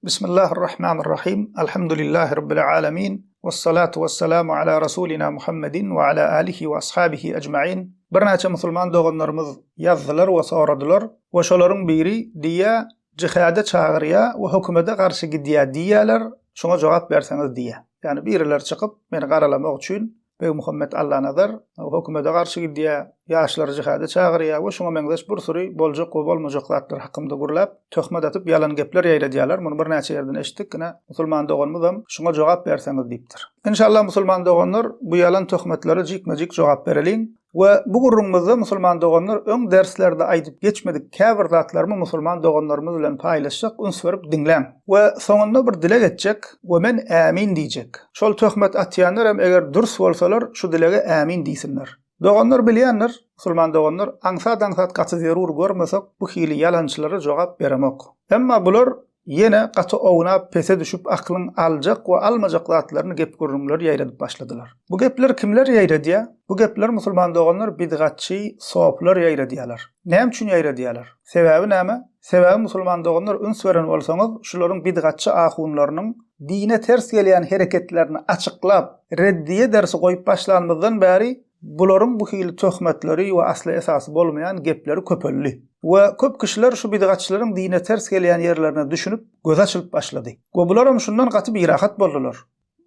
Bismillahirrahmanirrahim. Elhamdülillahi Rabbil alemin. Vessalatu vesselamu ala Rasulina Muhammedin ve ala alihi ve ashabihi ecmain. Birnäçe musulman doganlarymyz ýazdylar we soradylar we şolaryň biri diýýä jihada çagyrýa we hökümede garşy gidýä diýýäler, şoňa jogap berseňiz diýýä. Ýagny birileri çykyp meni garalamak üçin Begmuhammet Allanazar hökümete garşy gidýär, ýaşlary jihada çagyrýar we şuňa meňzeş bir süri boljak we bolmajak zatlar hakynda gürläp, töhmet atyp, ýalan gepler ýaýradýarlar. Muny birnäçe ýerden eşitdik. Ine, musulman doganymyzam şuňa jogap berseňiz diýipdir. Enşalla musulman doganlar bu ýalan töhmetlere jikme-jik jogap bereliň. We bu gürrüňimizde musulman doganlar öň derslerde aýdyp geçmedik käbir zatlarymy musulman doganlarymyz bilen paýlaşjak üns berip diňläň. We soňunda bir dileg etjek we men ämin diýjek. Şol töhmet atýanlar hem eger dürs bolsalar şu dilege ämin diýsinler. Doganlar bilýändir, musulman doganlar aňsat-aňsat gaty zerur görmesek bu hili ýalançylara jogap beremok. Emma bular Ýene gaty ownap pese düşüp aklyň aljak we almajak zatlaryny gep-gürrüňleri ýaýradyp başladylar. Bu gepleri kimler ýaýradýar? Bu gepleri musulman doganlar bidgatçy sopylar ýaýradýarlar. Näme üçin ýaýradýarlar? Sebäbi näme? Sebäbi musulman doganlar üns beren bolsaňyz şularyň bidgatçy ahunlarynyň dine ters gelýän hereketlerini açyklap reddiýe dersi goýup başlanymyzdan bäri Bularyň bu hili töhmetleri we asly esasy bolmaýan gepleri köpeldi. We köp kişiler şu bidgatçylaryň dine ters gelýän ýerlerine düşünip, gözi açylyp başlady. We bularam şundan gaty birahat boldular.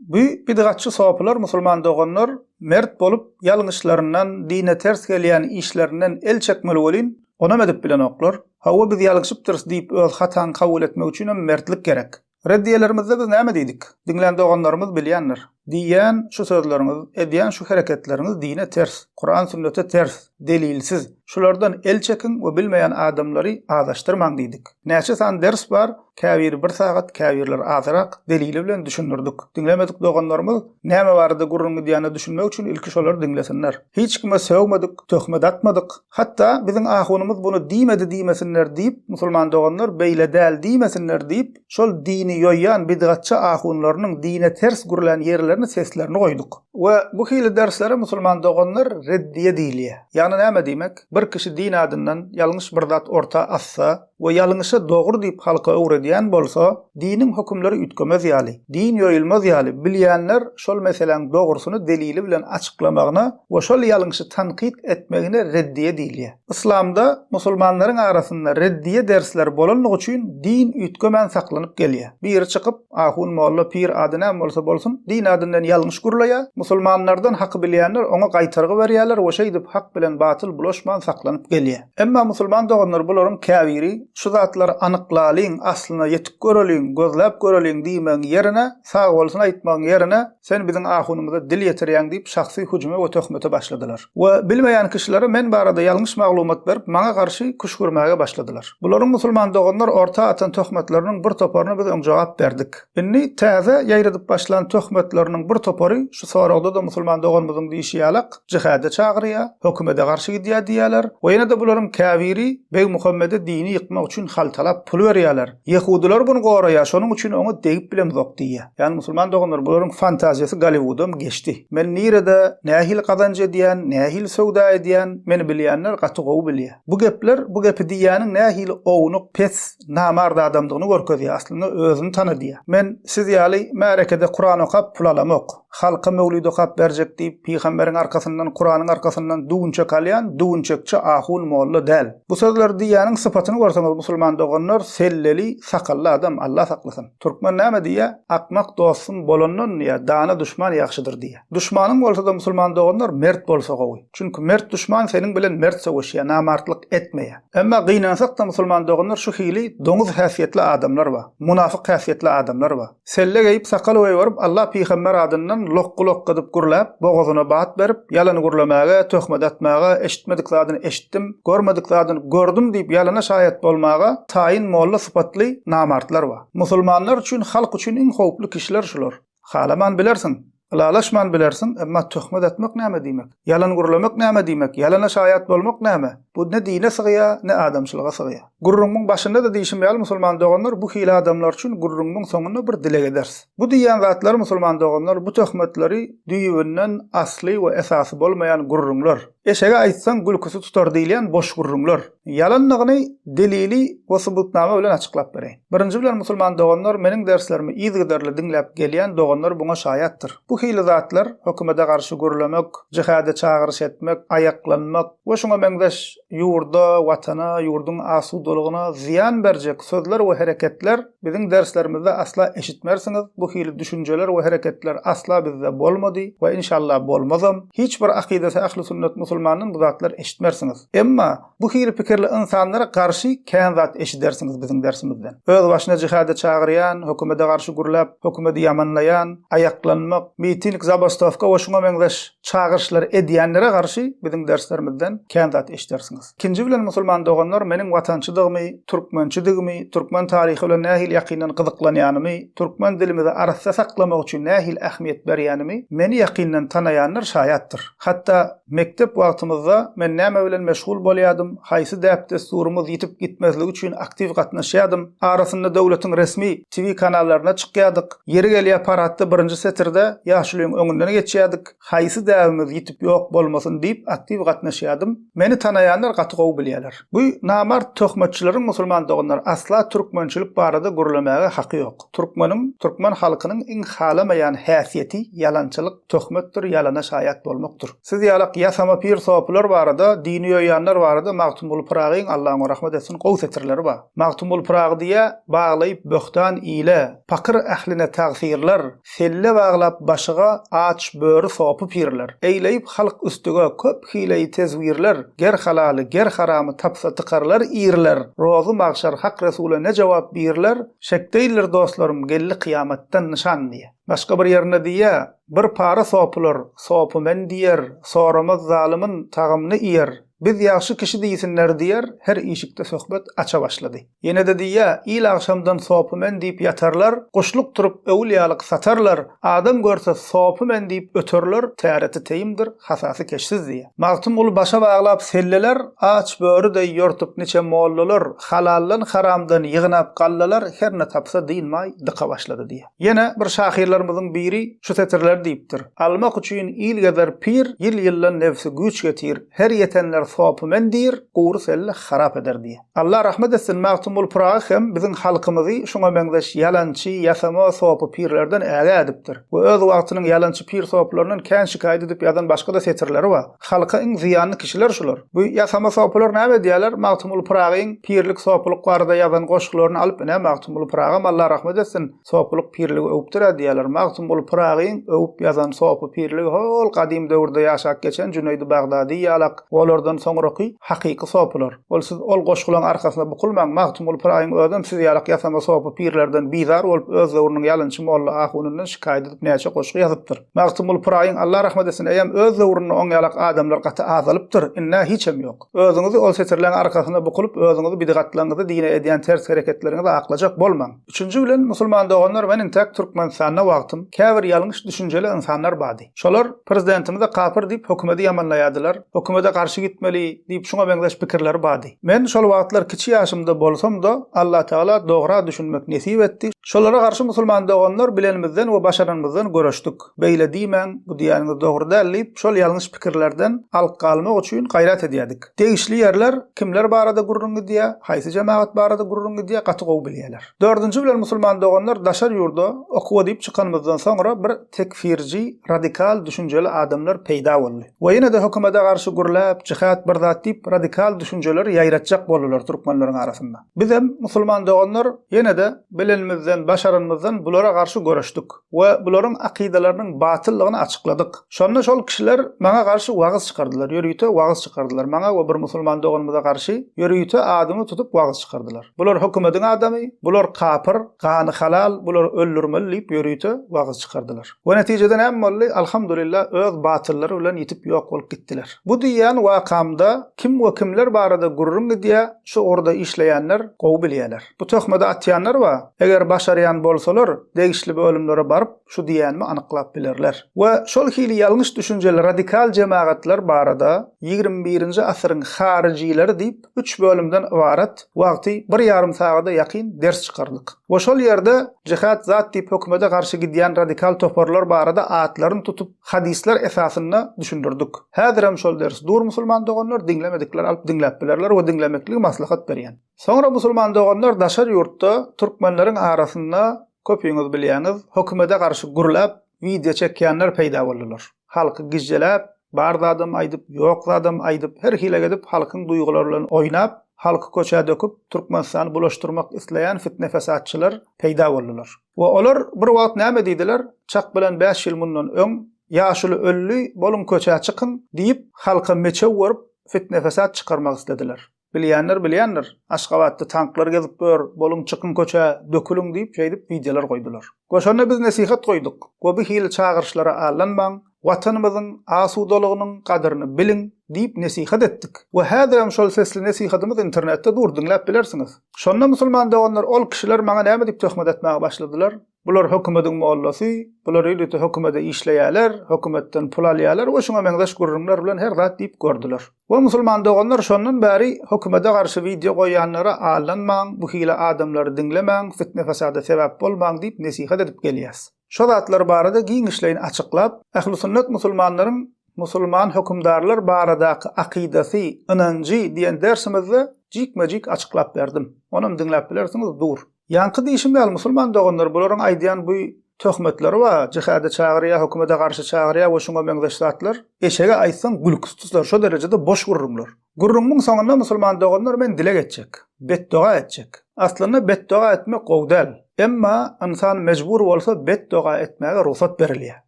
Bu bidgatçy sopylar musulman doganlar mert bolup ýalňyşlaryndan, dine ters gelýän işlerinden el çekmeli welin, onam edip bilenoklar. Hawa biz ýalňyşypdyrys diýip öz hataňy kabul etmek üçinem mertlik gerek. Reddiýelerimizde biz näme diýdik? Diňlän doganlarymyz bilýändir. Diýýän şu sözleriňiz, edýän şu hereketleriňiz dine ters, Kuran-sünnete ters, delilsiz. Şulardan el çekiň we bilmeýän adamlary azaşdyrmaň diýdik. Näçe sany ders bar, käbiri bir sagat, käbirleri azyrak, delili bilen düşündirdik. Diňlemedik doganlarymyz näme barada gürrüň gidýänine düşünmek üçin ilki şolary diňlesinler. Hiç kime sögmedik, töhmet atmadyk. Hatda biziň ahunymyz buny diýmedi diýmesinler diýip, musulman doganlar beýle däl diýmesinler diýip, şol dini ýoýýan bidgatçy ahunlarynyň dine ters gürlän ýerlerini seslerini goýduk. We bu hili derslere musulman doganlar reddiýe diýilýär. Ýagny näme diýmek? Bir kişi din adyndan ýalňyş bir zat orta atsa, we ýalňyşa dogry diýip halka öwredýän bolsa, diniň hökümleri üýtgemez ýaly, din ýoýulmaz ýaly, bilýänler şol meseläň dogrusyny delili bilen açyklamagyna we şol ýalňyşy tankyt etmegine reddiýe diýilýär. Yslamda musulmanlaryň arasynda reddiýe dersleri bolanlygy üçin din üýtgemän saklanyp gelýär. Biri çykyp, ahun, molla, pir ady näme bolsa bolsun, din adyndan ýalňyş gürleýär, musulmanlardan haky bilýänler oňa gaýtargy berýärler we şeýdip hak bilen batyl bulaşman saklanyp gelýär. Emma musulman doganlar bularyň käbiri şu zatlary anyklalyň, aslyna ýetip göreliň, gözläp göreliň diýmegiň ýerine, sagbolsun aýtmagyň ýerine, sen biziň ahunymyza dil ýetirýäň diýip şahsy hüjüme we töhmete başladylar. We bilmeýän kişilere men barada ýalňyş maglumat berip maňa garşy küşgürmäge başladylar. Bularyň musulman doganlar orta atan töhmetleriniň bir toparyna biz öň jogap berdik. Indi täze ýaýradyp başlan töhmetleriniň bir topary şu soragda-da musulman doganymyzyň diýşi ýalak, jihada çagyrýar, hökümede garşy gidýär diýýärler we ýene-de bularyň käbiri Begmuhammede dini ýykmak üçin haltalap pul berýärler. Ýehudylar buny goraýar, şonuň üçin oňa degip bilemzok diýýär. Ýagny musulman doganlar bularyň fantaziýasy Golliwudam geçdi. Men nirede, nähili gazanç edýän, nähili söwda edýän, meni bilýänler gaty gowy bilýär. Bu gepler bu gepi diýýäniň nähili ownuk, pes, namart adamdygyny görkezýär, aslynda özüni tanadýar. Men siz ýaly märekede Kuran okap pul alamok. Halka möwlid okap berjek diýip, pygamberiň arkasyndan, Kuranyň arkasyndan düwünçek alýan düwünçekçi ahun molla däl. Bu sözleri diýýäniň sypatyny görseňiz musulman doganlar selleli, sakally adam, Allah saklasyn. Türkmen näme diýýä, Akmak dostum bolandan diýýä, dana duşman ýagşydyr diýýä. Duşmanyň bolsa-da musulman doganlar mert bolsa gowy. Çünki mert duşman seniň bilen mert söweşýä, namartlyk etmeýä. Emma gynansakda musulman doganlar şu hili doňuz häsiýetli adamlar bar, munafyk häsiýetli adamlar bar. Selle geýip, sakal goýberip, Allah pygamber adyndan lokgy-lokgy edip gürläp, bogazyna bat berip, ýalan gürlemäge, töhmet atmaga, eşitmedik zadyny eşitdim, görmedik zadyny gördüm diýip ýalana şaýat bolmaga taýyn molla sypatly namartlar bar. Musulmanlar üçin, halk üçin iň howply kişiler şular. Halaman bilersiň. Ylalaşman bilersiň, emma töhmet atmak näme diýmek? Ýalan gürlemek näme diýmek? Ýalana şaýat bolmak näme? Bu ne dine sygýar, ne adamçylyga sygýar. Gürrüňiň başynda-da diýşim ýaly, musulman doganlar, bu hili adamlar üçin gürrüňiň soňunda bir dileg ederis. Bu diýýän zatlary musulman doganlar, bu töhmetleri düýbünden asly we esasy bolmaýan gürrüňler. Eşege aýtsaň gülküsi tutar diýilýän boş gürrüňler. Ýalandygyny delili we subutnama bilen açyklap bereýin. Birinji bilen musulman doganlar meniň derslerimi yzygiderli diňläp gelýän doganlar buňa şaýatdyr. Bu hili zatlar hökümede garşy gürlemek, jihada çagyryş etmek, aýaklanmak we şuňa meňzeş ýurda, watana, ýurduň asudalygyna zyýan berjek sözler we hereketler biziň derslerimizde asla eşitmersiňiz, bu hili düşünjeler we hereketler asla bizde bolmady we inşallah bolmazam. Hiç bir akydasy ähli sünnet musulmandan bu zatlar eşitmersiňiz. Emma bu hili pikirli ynsanlara garşy kän zat eşidersiňiz biziň dersimizden. Öz başyna jihada çagyrýan, hökümede garşy gürläp, hökümedi ýamanlaýan, aýaklanmak, miting, zabastowka we şuňa meňzeş çagyryşlary edýänlere garşy biziň derslerimizden kän zat eşidersiňiz. Ikinji bilen musulman doganlar meniň watançydygymy, türkmençidigimi, türkmen taryhy bilen nähili ýakyndan gyzyklanýanymy, türkmen dilimizi arassa saklamak üçin nähili ähmiýet berýänimi meni ýakyndan tanaýanlar şaýatdyr. Hatda mekdep wagtymyzda men näme bilen meşgul bolýadym, haýsy däp-dessurymyz ýitip gitmezligi üçin aktiw gatnaşýadym, arasynda döwletiň resmi TV kanallaryna çykýadyk, Ýeri gelýär paradda birinji setirde ýaşulyň öňünden geçýärdik, haýsy däbimiz ýitip ýok bolmasyn diýip aktiw gatnaşýardym. Meni tanaýanlar gaty gowy bilýärler. Bu namart töhmetçileriň musulman doganlar asla türkmençilik barada gürlemäge haky ýok. Türkmeniň, türkmen halkynyň iň halamaýan häsiýeti ýalançylyk, töhmetdir, ýalana şaýat bolmakdyr. Siz ýalak ýasama pir sopylar barada, dini ýoýanlar barada Magtymguly Pyragyň, Allah oňa rahmet etsin, gowy setirleri bar. Magtymguly Pyragy diýýär, Baglaýyp böhtan ile, pakyr ähline tagsyrlar, Selle baglap başyga, aç böri sopy pirler. Eýleýip halk üstüge, köp hileýi tezwirler, Ger halaly, ger haramy tapsa tykarlar iriler, Rozy magşar Hak Resula ne jogap birler, Şekdeýlir dostlarym, geldi kyýamatdan nyşan diýýär. Başga bir ýerinde diýýär, Bir para sopular, sopy men diýer, soramaz zalymyn, tagamyny iýer. Biz ýagşy kişi diýsinler diýer, her işikde söhbet aça başlady. Ýene-de diýýär, Il agşamdan sopy men diýip ýatarlar, guşluk turup öwülýalyk satarlar, adam görse sopy men diýip öterler, täreti teýimdir, hasasy keşsiz diýýär. Magtymguly başa baglap selleler, aç böri deý ýortup niçe mollalar, halaldan haramdan ýygnap gallalar, her ne tapsa dynmaý dyka başlady diýýär. Ýene bir şahyrlarymyzyň biri şu setirleri diýipdir, Almak üçin il gezer pir, Ýyl-ýyldan nebsi güýç getir, Her ýetenler sopy men diýr, Gury selle harap eder diýýär. Allah rahmet etsin, Magtymguly Pyragy hem biziň halkymyzy şuňa meňzeş ýalançy, ýasama sopy pirlerden ägä edipdir we öz wagtynyň ýalançy pir-sopularyndan kän şikaýat edip ýazan başga-da setirleri bar. Halka iň zyýanly kişiler şular. Bu ýasama sopular näme edýärler? Magtymguly Pyragyň pirlik, sopulyk barada ýazan goşgularyny alyp, ine, Magtymguly Pyragam Allah rahmet etsin, sopulyk, pirligi öwüpdir-ä diýýärler. Magtymguly Pyragyň öwüp ýazan sopy, pirligi hol gadym döwürde ýaşap geçen Jüneýdi Bagdady ýalak we olardan soňraky hakyky sopular. Ol siz ol goşgulaň arkasyna bukulmaň, Magtymguly Pyragyň özem siz ýalak ýasama sopy pirlerden bizar bolup öz döwrüniň ýalynçy molla ahunyndan şikaýat edip näçe goşgy ýazypdyr. Magtymguly Pyragyň Allah rahmet etsin eýýäm öz döwründe oň ýalak adamlar gaty azalypdyr, indä hiçem ýok. Özüňizi ol setirleň arkasyna bukulyp özüňizi bidgatlaryňyzy dine edýän ters hereketleriňizi aklajak bolmaň. Üçünji bilen musulman doganlar men intäk Türkmenistanda wagtym käbir ýalňyş düşünjeli ynsanlar bady. Şolar prezidentimize kapyr diýip hökümedi ýamanlaýadylar, hökümede garşy gitmeli diýip şuňa meňzeş pikirleri bady. Men şol wagtlar kiçi ýaşymda bolsamda Allatagala dogra düşünmek nesip etdi, Şolara garşy musulman doganlar bilenimizden we başaranymyzdan göreşdik. Beýle diýmäň, bu diýýäniňiz dogry däl diýip, şol ýalňyş pikirlerden alyp galmak üçin gaýrat edýärdik. Degişli ýerler kimler barada gürrüň gidýär, haýsy jemagat barada gürrüň gidýär gaty gowy bilýärler. Dördünji bilen musulman doganlar daşary ýurda okuwa diýip çykanymyzdan soňra bir tekfirji, radikal düşünjeli adamlar peýda boldy. We ýene-de hökümede garşy gürläp, jihad bir zat diýip radikal düşünjeleri ýaýratjak boldular türkmenleriň arasynda. Bizem, musulman doganlar, ýene-de bilenimizden, başaranymyzdan bulara garşy göreşdik we bularyň akydalarynyň batyllygyny açykladyk. Şonda şol kişiler maňa garşy wagyz çykardylar, ýörite wagyz çykardylar. Maňa we bir musulman doganymyza garşy ýörite adymy tutup wagyz çykardylar. Bular hökümediň adamy, bular kapyr, gany halal, bulary öldürmeli diýip ýörite wagyz çykardylar. We netijede näme boldy? Alhamdulillah öz batyllary bilen ýitip ýok bolup gitdiler. Bu diýýän wakamyz. Yslamda kim we kimler barada gürrüň gidýär, şu ugurda işleýänler gowy bilýärler. Bu töhmedi atýanlar bar, eger başarýan bolsalar, degişli bölümlere baryp, şu diýýänimi anyklap bilerler. We şol hili ýalňyş düşünjeli radikal jemagatlar barada 21-nji asyryň haryjylary diýip üç bölümden ybarat wagty bir ýarym sagada ýakyn ders çykardyk. We şol ýerde jihad zat diýip hökümete garşy gidýän radikal toparlar barada atlaryny tutup hadyslar esasynda düşündirdik. Häzirem şol ders dur musulman doganlar diňlemedikler alyp diňläp bilerler we diňlemekligi maslahat berýän. Soňra musulman doganlar daşary ýurtda türkmenleriň arasynda köpüňiz bilýäňiz hökümete garşy gürläp wideo çekýänler peýda boldular. Halky gijjeläp bar zadam aýdyp ýok zadam aýdyp her hile edip halkyň duýgulary bilen oýnap halky köçä döküp Türkmenistany bulaşdyrmak isleýän fitne-fesatçylar peýda boldular. We olar bir wagt näme diýdiler çak bilen 5 ýyl mundan öň ýaşuly öldi boluň köçä çykyň diýip halka meçew berip fitne-fesat çykarmak islediler. Bilýänler bilýändir. Aşgabatda tanklar gezip ýör, boluň çykyň köçä, döküliň diýip şeýdip wideolar goýdular. We şonda biz nesihat goýduk. We bu hili çagyryşlara aldanmaň, Watanymyzyň asudalygynyň gadyryny biliň diýip nesihat etdik. We häzirem şol sesli nesihatymyz internetde dur diňläp bilersiňiz. Şonda musulman doganlar ol kişiler maňa näme diýip töhmet etmäge başladylar? Bular hökümediň mollasy, bular ýörite hökümede işleýärler, hökümetden pul alýarlar we şuňa meňzeş gürrüňler bilen her zat diýip gördüler. We musulman doganlar şondan bäri hökümede garşy wideo goýýanlara aldanmaň, bu hili adamlary diňlemäň, fitne-fesada sebäp bolmaň diýip nesihat edip gelýäs. Şo zatlar barada giňişleýin açyklap, ähli-sünnet musulmanlaryň musulman hökümdarlar baradaky akydasy, ynanjy diýen dersimizde jikme-jik açyklap berdim. Onam diňläp bilersiňiz, dur. Ýaňky diýşim ýaly musulman doganlar bularyň aýdýan bu töhmetleri bar, jihada çagyrýar, hökümete garşy çagyrýar we şuňa meňzeş zatlar. Eşege aýtsaň gülküsi tutar şo derejede boş gürrüňler. Gürrüňiň soňunda musulman doganlar men dileg etjek. Betdoga etjek. Aslynda betdoga etmek gowy däl. Emma ynsan mejbur bolsa betdoga etmäge rugsat berilýär.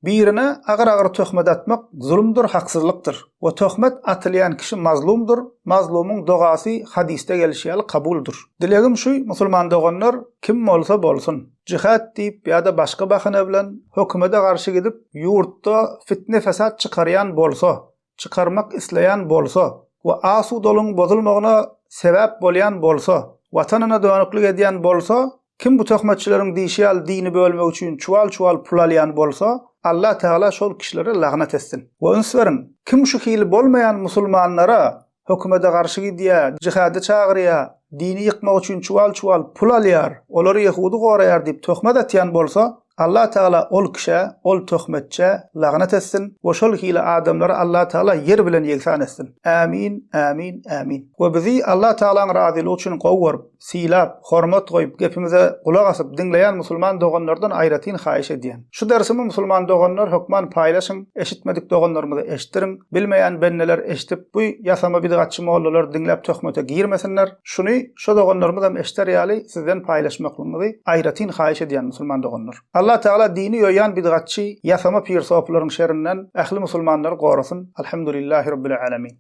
Birine agyr-agyr töhmet atmak zulumdyr, haksyzlykdyr. We töhmet atylýan kişi mazlumdyr, mazlumyň dogasy hadysda gelşi ýaly kabuldyr. Dilegim şu, musulman doganlar, kim bolsa bolsun, jihad diýip ýa-da başga bahana bilen hökümete garşy gidip, ýurtda fitne-fesat çykarýan bolsa, çykarmak isleýän bolsa we asudalygyň bozulmagyna sebäp bolýan bolsa, Watanyna dönüklik edýän bolsa, kim bu töhmetçileriň diýşi ýaly dini bölmek üçin çuwal-çuwal pul alýan bolsa, Allah Tagala şol kişilere lagnat etsin. We üns beriň, kim şu hili bolmaýan musulmanlara hökümete garşy gidýär, jihada çagyrýar, dini ýykmak üçin çuwal-çuwal pul alýar, olary ýehudy goraýar diýip töhmet atýan bolsa, Allah Tagala ol kişä, ol töhmetçä lagnat etsin we şol hili adamlary Allah Tagala ýer bilen ýegsan etsin. Ämin, ämin, ämin. We bizi Allah Tagalaň razylygy üçin gowy görüp, sylap, hormat goýup, gepimize gulak asyp diňleýän musulman doganlardan aýratyn haýyş edýän. Şu dersimi musulman doganlar hökman paýlaşyň, eşitmedik doganlarymyza eşitdiriň, bilmeýän bendeler eşidip bu ýasama bidgatçy mollalar diňläp töhmete girmesinler. Şuny şo doganlarymyzam eşder ýaly sizden paýlaşmaklygyňyzy aýratyn haýyş edýän musulman doganlar. Allah Tagala dini ýoýan bidgatçy ýasama pir sopylaryň şerinden ähli musulmanlary gorasyn. Alhamdulillahi Rabbil Alemin.